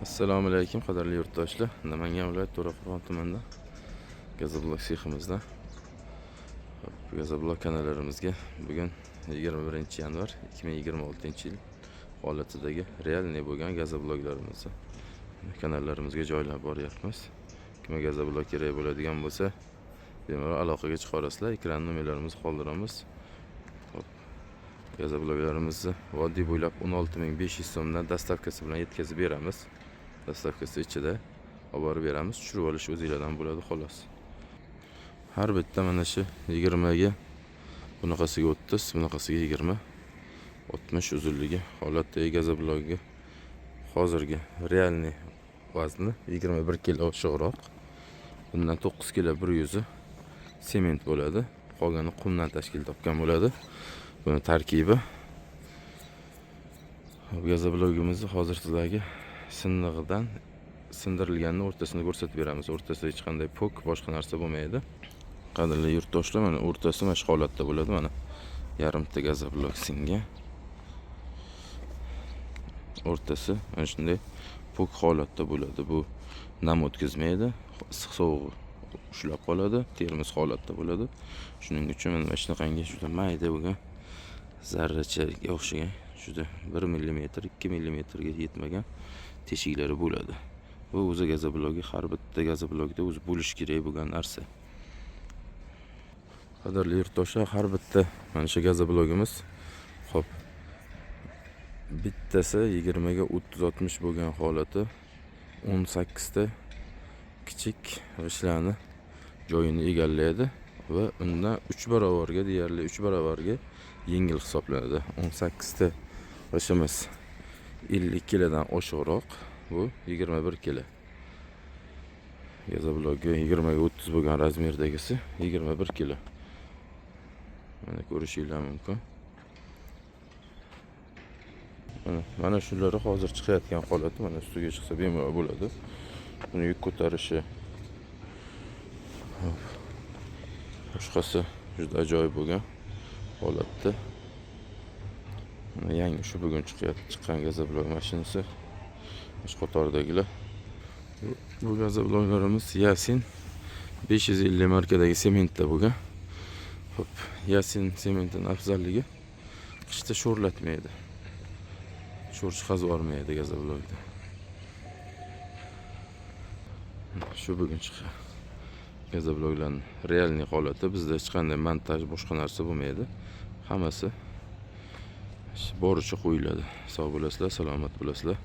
Assalomu alaykum, qadrli yurtdoshlar. Namangan viloyati, To'raqo'rg'on tumanida gazoblok seximizda. Hop, gazoblok kanallarimizga bugun 21 yanvar 2026 yil holatidagi реальный bo'lgan gazobloklarimizni kanallarimizga joylab boryapmiz. Kimga gazoblok kerak bo'ladigan bo'lsa, bemalol aloqaga chiqarasizlar. Ekran nomerlarimizni qoldiramiz. Hop. Gazobloklarimizni vodiy bo'ylab 16 500 so'mdan доставка si bilan yetkazib beramiz. Доставка si ichida olib borib beramiz. Tushirib olish o'zinglardan bo'ladi, xolos. Har bitta mana shu 20 ga, bunaqasiga 30, bunaqasiga 20, 60 uzunligi holatdagi gazoblogi hozirgi реальный vazni 21 kilo oshiqroq. Bundan 9 kilo 100 sement bo'ladi. Qolgani qumdan tashkil topgan bo'ladi. Buni tarkibi. Hop, gazoblogimizni hozir sizlarga sinig'idan, sindirilganini o'rtasini ko'rsatib beramiz. O'rtasida hech qanday po'k, boshqa narsa bo'lmaydi. Qadrli yurtdoshlar, mana o'rtasi mana shu holatda bo'ladi. Mana yarimta gazoblok singan. O'rtasi mana shunday po'k holatda bo'ladi. Bu nam o'tkazmaydi, issiq sovug'i ushlab qoladi, termiz holatda bo'ladi. Shuning uchun mana shunaqangi juda mayda bo'lgan, zarrachaga o'xshagan, juda 1 millimetr, 2 millimetrga yetmagan teshiklari bo'ladi. Bu o'zi gazoblogi, har bitta gazoblokda o'zi bo'lishi kerak bo'lgan narsa. Qadrli yurtdoshlar, har bitta mana shu gazoblogimiz, hop, bittasi 20 ga 30 60 bo'lgan holati 18 ta kichik g'ishtlarni joyini egallaydi va undan 3 barobarga, deyarli 3 barobarga yengil hisoblanadi. 18 ta g'ishtimiz 50 kilodan oshiqroq, bu 21 kilo. Gazoblogi 20 ga 30 bo'lgan razmerdagisi 21 kilo. Mana ko'rishinglar mumkin. Mana shulari hozir chiqayotgan holati, mana ustiga chiqsa bemalol bo'ladi. Buni yuk ko'tarishi. Hop. Boshqasi juda ajoyib bo'lgan holatda. Mana yangi shu bugun chiqqan gazoblok mashinasi. Shu qatordagilar. Bu gazobloklarimiz Yasin 550 markadagi sementda bo'lgan. Hop, Yasin sementining afzalligi qishda sho'rlatmaydi. Sho'r chiqazib yubormaydi gazoblokda. Shu bugun chiqqan gazobloklarning реальный holati, bizda hech qanday montaj, boshqa narsa bo'lmaydi. Hammasi boricha qo'yiladi. Sog' bo'lasizlar, salomat bo'lasizlar.